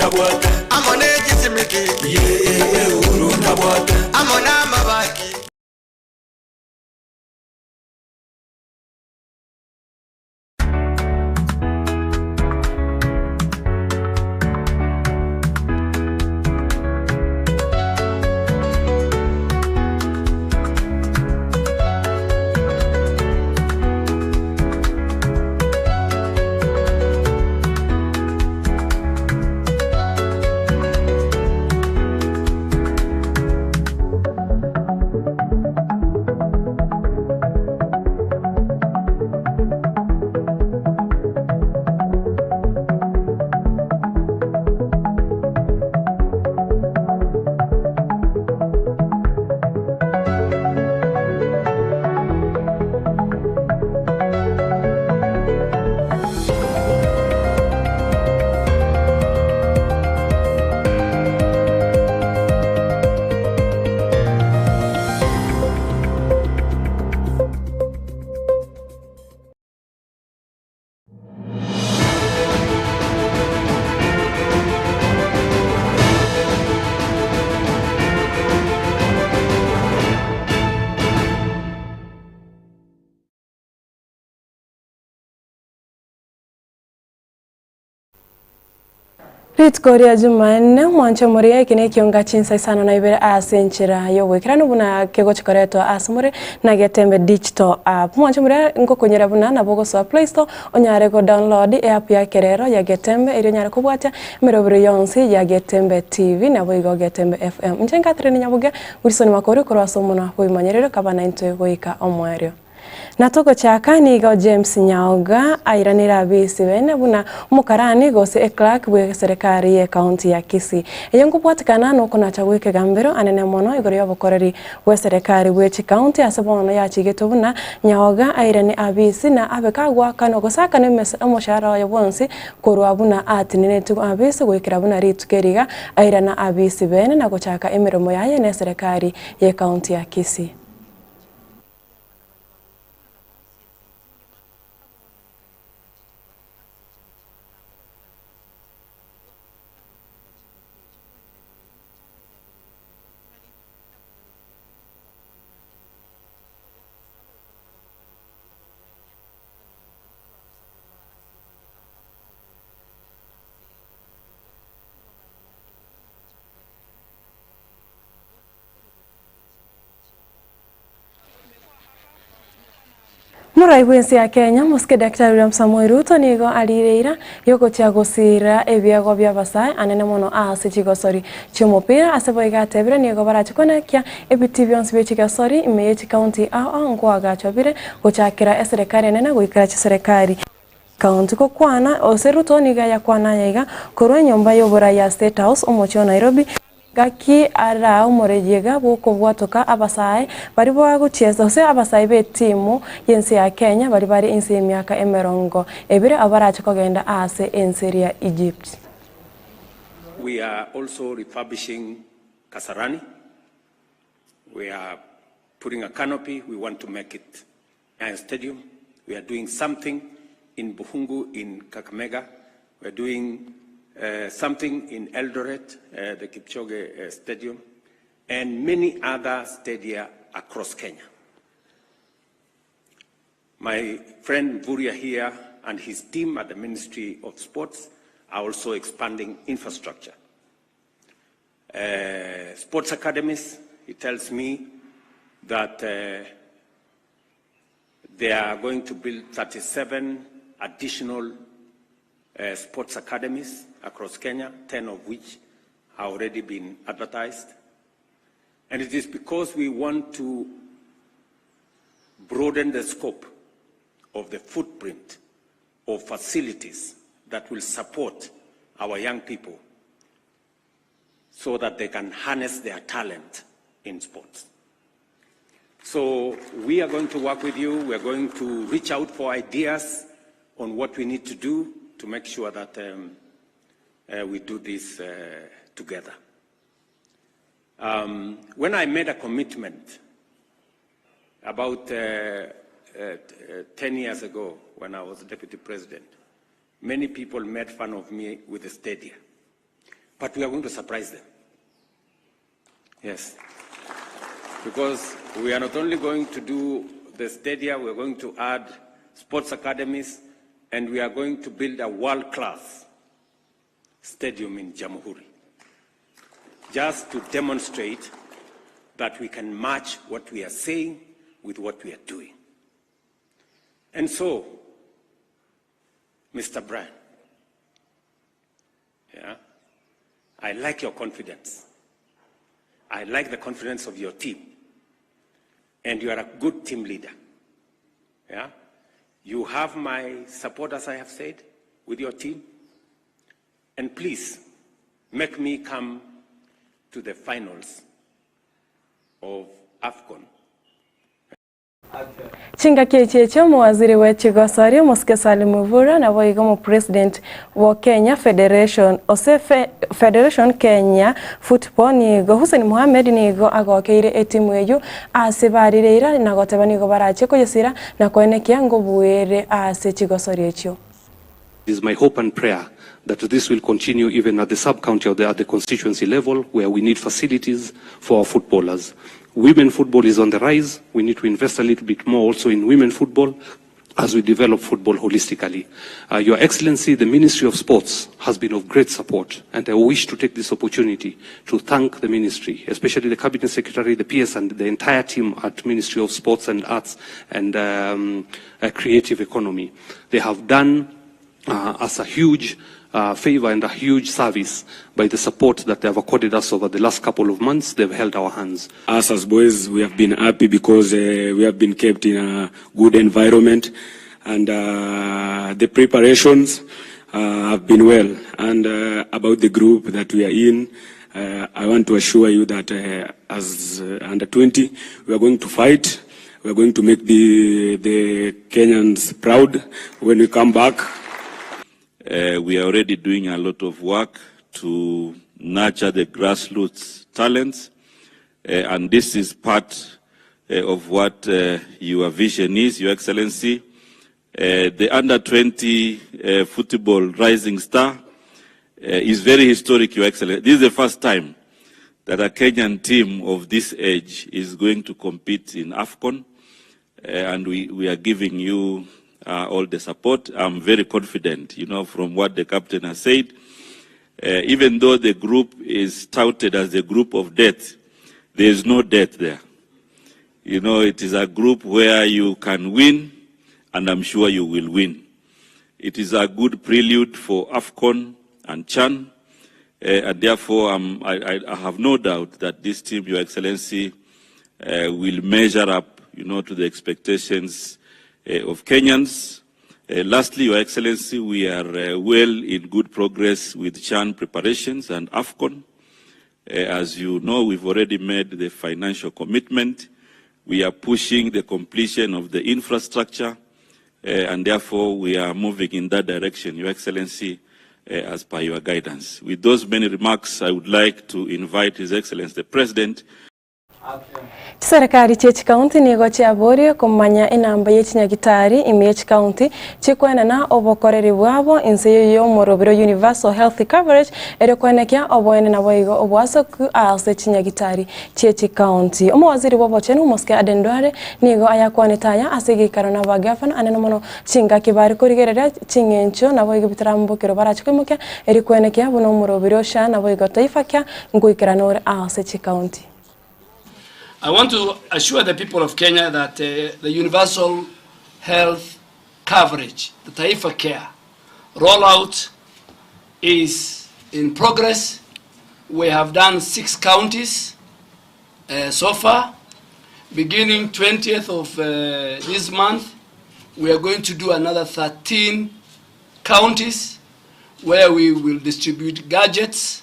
nabwate. Amo ne chisimiti, yee, Uhuru nabwate. Amo namabati. Rituko ria Jumanne, mwanche moria eke nekionga chinsa isano na ibere ase enchera y'oboikeranu buna kegochi koretwa ase more na Getembe Digital App. Mwanche moria ngokonyera buna nabo ogosoa Play Store onyare go download eapp ya ekerero ya Getembe erio onyare kobwatia emerobero yonsi ya Getembe TV naboigo Getembe FM. Inche Catherine Nyabuge, Wilson Makori korwa ase omonwa bw'ebimanyerero kaba naintwe goika omoerio. Na togochaka nigo James Nyaoga airanire abisi bene buna omokarani gose eclerk bw'eserekari y'ecounty ya Kisii. Eye nkobwatikana nokonacha gw'ekegambero anene mono igoro y'obokoreri bw'eserekari bwe chicounty ase bono yachigetwe buna Nyaoga airane abisi na abe kagoakanwa gose akane omoshahara oye bwonsi korwa buna atinenetigwe abisi goikera buna rituko eri iga airana abisi bene na gochaka emeremo yaye n'eserekari y'ecounty ya Kisii. Morai bw'ense ya Kenya, Mosike Daktari William Samoei Ruto nigo arire eira y'ogochia gosiira ebiegwa bi'abasae anene mono aase chigosori chi'omopira ase boigo atebire nigo barache konekia ebitii bionsi bie chigasori ime ye chikaunti ao ao nkoagachwa bire gochakera eserekari enene goikera chiserekari County gokwana ose Ruto nigo ayakwana aya iga korwa enyomba y'oborai ya State House omochie o Nairobi Gaki ara omoreyega bw'okobwatoka abasae baria bagochiesa gose abasae b'etimu y'ense ya Kenya baria bare inse y'emiaka emerongo ebere abwo barache kogenda aase ense eria Egypt. We are also refurbishing Kasarani. We are putting a canopy. We want to make it Nyayo Stadium. We are doing something in Bukhungu in Kakamega. We are doing uh, something in Eldoret, uh, the Kipchoge uh, Stadium, and many other stadia across Kenya. My friend Mvurya here and his team at the Ministry of Sports are also expanding infrastructure. Uh, sports academies, he tells me that uh, they are going to build 37 additional uh, sports academies across Kenya, 10 of which have already been advertised. And it is because we want to broaden the scope of the footprint of facilities that will support our young people so that they can harness their talent in sports. So we are going to work with you. We are going to reach out for ideas on what we need to do to make sure that um, uh, we do this uh, together. Um, when I made a commitment about uh, uh, 10 years ago when I was deputy president, many people made fun of me with the stadia. But we are going to surprise them. Yes. Because we are not only going to do the stadia, we are going to add sports academies, and we are going to build a world-class stadium in Jamhuri. Just to demonstrate that we can match what we are saying with what we are doing. And so, Mr. Brian, yeah, I like your confidence. I like the confidence of your team. And you are a good team leader. Yeah? You have my support, as I have said, with your team. And please, make me come to the finals of AFCON. Chingaki echi echio omowaziri bwe chigosori omosike Salim Mvurya naboigo omopresident bwo Kenya Federation ose Federation Kenya Football nigo Hussein Mohamed nigo agokeire etimu eyio ase barire eira na goteba nigo barache koyesira na koenekia ngobuere ase chigosori echio. It is my hope and prayer that this will continue even at the sub-county or the, at the constituency level where we need facilities for our footballers. Women football is on the rise. We need to invest a little bit more also in women football as we develop football holistically. Your Excellency, the Ministry of Sports has been of great support, and I wish to take this opportunity to thank the Ministry, especially the Cabinet Secretary, the PS, and the entire team at Ministry of Sports and Arts and Creative Economy. They have done us a huge favor and a huge service by the support that they have accorded us over the last couple of months. They've held our hands. Us as boys, we have been happy because we have been kept in a good environment, and the preparations have been well. And about the group that we are in, I want to assure you that as under 20, we are going to fight. We are going to make the Kenyans proud when we come back. We are already doing a lot of work to nurture the grassroots talents, and this is part of what your vision is, Your Excellency. The under 20 football rising star is very historic, Your Excellency. This is the first time that a Kenyan team of this age is going to compete in AFCON, and we are giving you all the support. I'm very confident, from what the captain has said. Even though the group is touted as the group of death, there is no death there. It is a group where you can win, and I'm sure you will win. It is a good prelude for AFCON and CHAN, and therefore I have no doubt that this team, Your Excellency, will measure up to the expectations of Kenyans. Lastly, Your Excellency, we are well in good progress with CHAN preparations and AFCON. As you know, we've already made the financial commitment. We are pushing the completion of the infrastructure, and therefore we are moving in that direction, Your Excellency, as per your guidance. With those many remarks, I would like to invite His Excellency the President. Chiserekari chie chikaunti nigo chiaborie komanya enamba ye chinyagitari ime ye chikaunti chikoenana obokoreri bwabo inse y'omorobero Universal Health Coverage ere koenekia oboene naboigo obwasoku ase chinyagitari chie chikaunti. Omowaziri bwa obochenu omosike Aden Duale nigo ayakwanete aya ase egeikaro na abagavana anene mono chingaki bare korigereria ching'encho naboigo bitarambokero barache koimokia eri koenekia buna omorobero SHA naboigo Taifa Care nkoikerana ore ase chikaunti. I want to assure the people of Kenya that the universal health coverage, the Taifa Care rollout is in progress. We have done 6 counties so far. Beginning 20th of this month, we are going to do another 13 counties where we will distribute gadgets.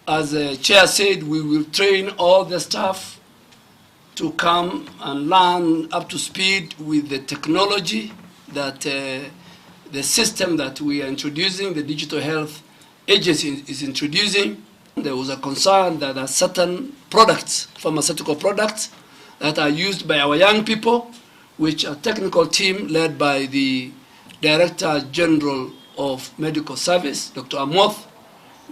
As the chair said, we will train all the staff to come and learn up to speed with the technology that the system that we are introducing, the Digital Health Agency is introducing. There was a concern that there are certain products, pharmaceutical products, that are used by our young people, which a technical team led by the Director General of Medical Service, Dr. Amoth,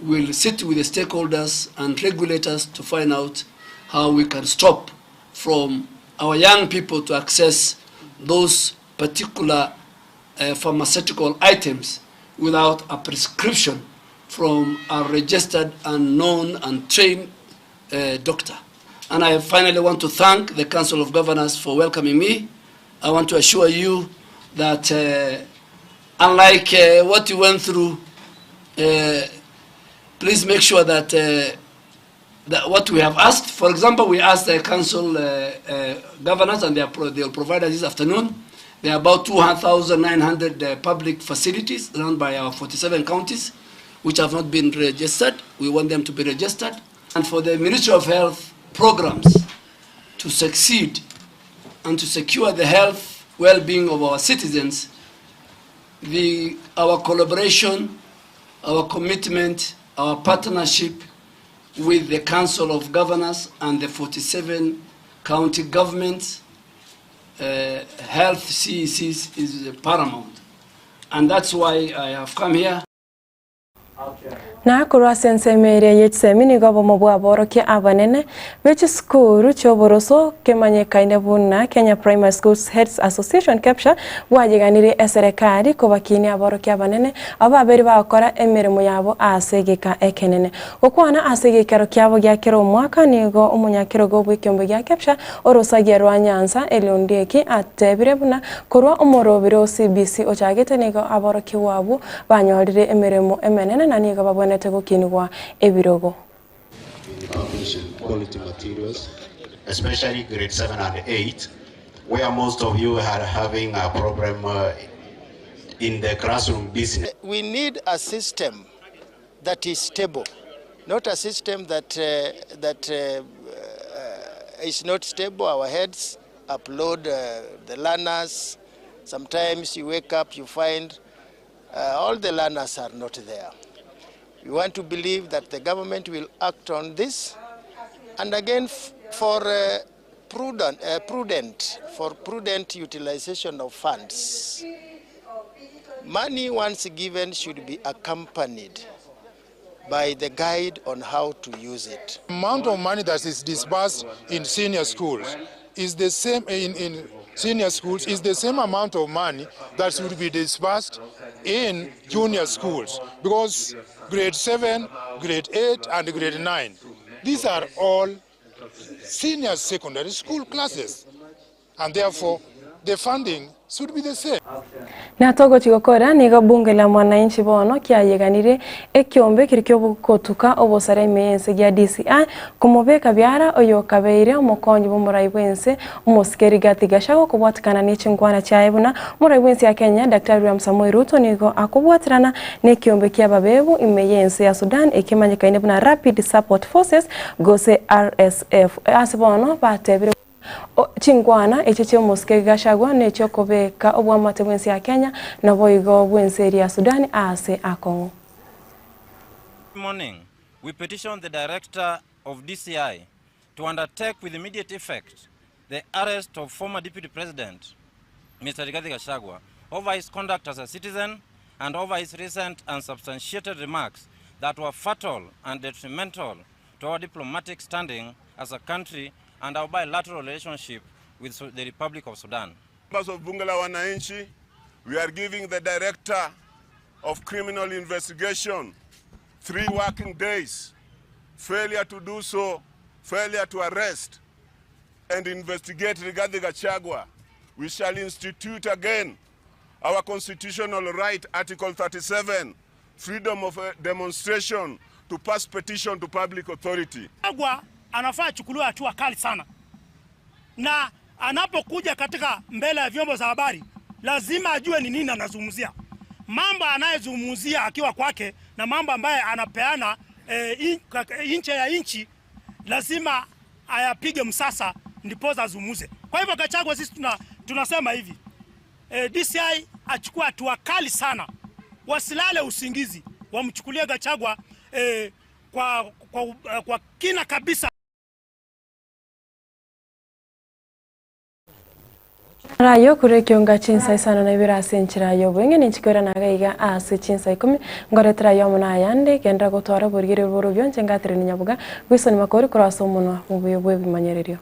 Will sit with the stakeholders and regulators to find out how we can stop from our young people to access those particular pharmaceutical items without a prescription from a registered and known and trained doctor. And I finally want to thank the Council of Governors for welcoming me. I want to assure you that unlike what you went through, please make sure that that what we have asked, for example, we asked the council governors and they, are pro they will provide us this afternoon. There are about 2,900 public facilities run by our 47 counties which have not been registered. We want them to be registered. And for the Ministry of Health programs to succeed and to secure the health well-being of our citizens, the, our collaboration, our commitment, our partnership with the Council of Governors and the 47 county governments, health CECs is paramount. And that's why I have come here. Na korwa ase ensemo eria ye chisemi nigo obomo bw'aborokia abanene be chisukuru chi'oboroso kemanyekaine buna Kenya Primary Schools Heads Association, KEPSHA, bwayeganirie eserekari kobakinia aborokia abanene abwo babere bagokora emeremo yabo ase egeka ekenene. Gokwana ase egeikaro kiabo gia kera omwaka nigo omonyakerogo bw'ekeombe gia KEPSHA orosagia rwa Nyanza Elly Ondieki atebire buna korwa omorobiri o CBC ochagete nigo aborokigwa abwo Banyorire emeremo emenene na nigo babwenerete gokinigwa ebirogo. in publishing quality materials, especially grade 7 and 8, where most of you are having a problem in the classroom business. We need a system that is stable, not a system that, that is not stable. Our heads upload the learners. Sometimes you wake up, you find all the learners are not there. We want to believe that the government will act on this. And again, for prudent, prudent, for prudent utilization of funds. Money once given should be accompanied by the guide on how to use it. The amount of money that is disbursed in senior schools is the same in, in senior schools is the same amount of money that should be disbursed in junior schools, because grade 7, grade 8 and grade 9, these are all senior secondary school classes, and therefore the funding should be the same. Na togochia gokora, nigo bunge la Mwananchi bono kiayeganirie ekiombe keria kiogotuka obosare ime y'ense gia DCI komobeka biara oyokabeire omokonyi bw'omorai bw'ense omosike Rigathi Gachagua kobwatikana ne chinkwana chiaye buna omorai bw'ense ya Kenya Daktari William Samoei Ruto nigo akobwaterana nekiombe kiababebu ime y'ense ya Sudan ekemanyekaine buna Rapid Support Forces gose RSF ase bono batebire Chinkwana echi chi'omosike Gachagua nechi'okobeka oboamate bw'ense ya Kenya naboigo bw'ense eria ya Sudan aase akong'u. Morning, we petition the director of DCI to undertake with immediate effect the arrest of former Deputy President Mr. Rigathi Gachagua over his conduct as a citizen and over his recent unsubstantiated remarks that were fatal and detrimental to our diplomatic standing as a country and our bilateral relationship with the Republic of Sudan. Members of Bunge la Wananchi, we are giving the director of criminal investigation 3 working days. Failure to do so, failure to arrest and investigate Rigathi Gachagua, we shall institute again our constitutional right, Article 37, freedom of demonstration, to pass petition to public authority. Gachagua anafaa achukuliwe hatua kali sana, na anapokuja katika mbele ya vyombo za habari lazima ajue ni nini anazungumzia. Mambo anayezungumzia akiwa kwake na mambo ambaye anapeana nje ya nchi lazima ayapige msasa ndipo azungumze. Kwa hivyo Gachagua, sisi tunasema hivi, DCI achukue hatua kali sana, wasilale usingizi, wamchukulie Gachagua kwa kina kabisa. Rayo korwa ekionga chinsa isano na ibere ase enchera y'oboeng'e ninchikoirana iga iga ase chinsa ikomi, ngoretera aye amo na ayande, genderera gotwara oborigereria bw'orobio inche ngaterenia nyaboga, gwisoni makori korwa ase omonwa obuya bw'ebimanyererio.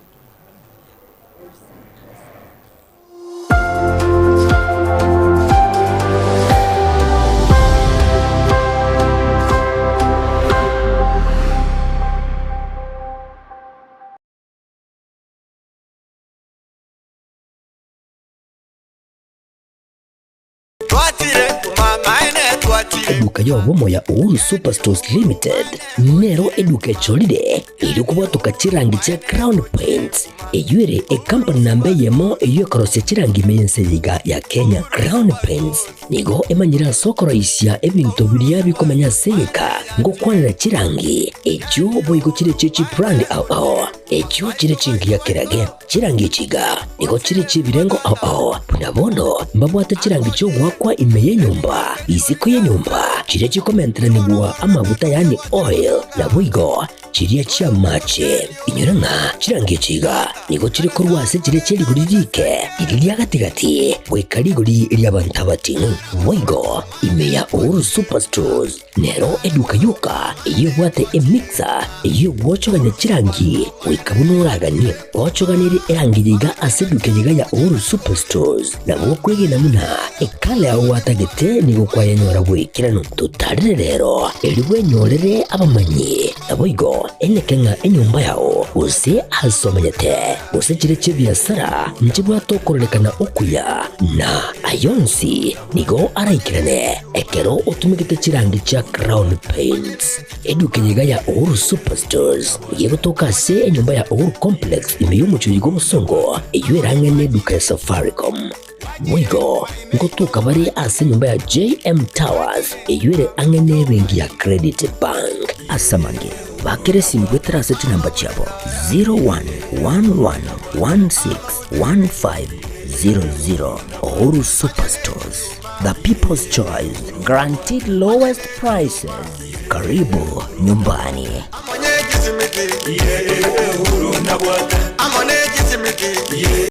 Eduka y'obomo ya Uhuru Superstores Limited nero eduka echorire erio kobwatoka chirangi chia Crown Paints eyio ere ekampani namba eyemo eyio ekorosia chirangi ime y'ense eye iga ya Kenya. Crown Paints nigo emanyire ase okoroisia ebinto biria bikomenya ase egeka ngokwanera chirangi echio boigo chire chie chibrand ao ao echio chire chingiya kerage. Chirangi echi iga nigo chire chi'ebirengo ao ao, buna bono mbabwate chirangi chi'ogoakwa ime y'enyomba, isiko y'enyomba, chiria chikomenteranigwa amaguta yaani oil, naboigo chiria chi'amache. Inyora ng'a chirangi echi iga nigo chire korwa ase chiria chie rigori riike, riria ria gati-gati, goika rigori ri'abanto abating'u. Boigo ime ya Uhuru Superstores Nero eduka yoka eyio ebwate emixer eyio egwochogania chirangi goika buna oraganie. Gochoganerie erangi eye iga ase eduka eye iga ya Uhuru Superstores nabo okwegena buna ekala yao gwatagete nigo kwayenyora bw'ekeranu. Totarere rero erio bwenyorere abamanyi naboigo eneke ng'a enyomba yao gose ase omenyete gose chire chi'ebiasara nchibwate okororekana okuya na ayonsi Nigo araikerane ekero otumegete chirangi chia Crown Paints. Eduka eye iga ya Uhuru Superstores nigo egotoka ase enyomba ya Uhuru Complex ime y'omochie oyo bw'obosongo eyio erang'e n'eduka ya Safaricom. Boigo ngotoka bare ase enyomba ya JM Towers eyio ere ang'e n'ebenki ya Credit Bank. Ase amange, bakera esimi goetera ase chinamba chiabo 0111161500. Uhuru Superstores, the people's choice, guaranteed lowest prices. Karibu nyumbani.